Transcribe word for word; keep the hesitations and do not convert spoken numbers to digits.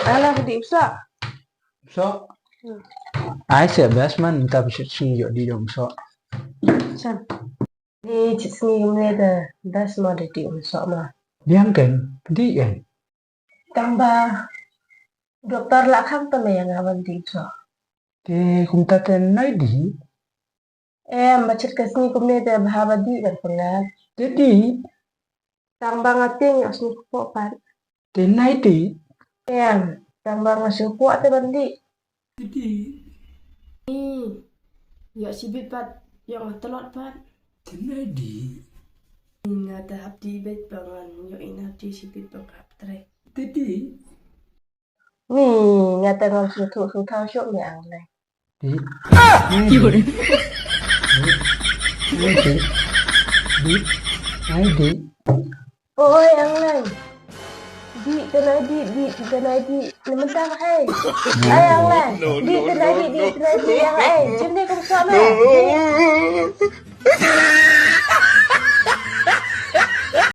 Ala ka dih u soh. Soh. Ai se best man, ta bishit sngi ïoh dih dong soh. San. Ni chit sngi kumne da best ma da dih u soh ma. Biang ken, dih ken. Tang ba doktor la khang ta me nga ban dih soh. Te kumta te nai dih. Em, ba chit ka sngi kumne te bha ba dih ban pyngan. Te dih. Tang ba nga tieng ïa u sngi kpoh pat. Te nai dih. Em, tang ba nga shu kpoh te ban dih. Te dih. Ni, ïa shibit pat, ïa nga tlot pat. Te nai dih. Nga te hap dih beit ba ngan ïoh ina te shibit ba nga hap trei. Te dih. Ni, nga te ngam sngewthuh sngewthaw shuh me Angleng. Dih. Nai dih. Nai dih. Dih. Nai dih. Oi, Angleng. Dih, te nai dih, dih, te nai dih. Ni mynta ka ei. Ai, Angleng. Dih, te nai dih, dih, te nai dih, Angleng. Jin dih kum soh me. Dih.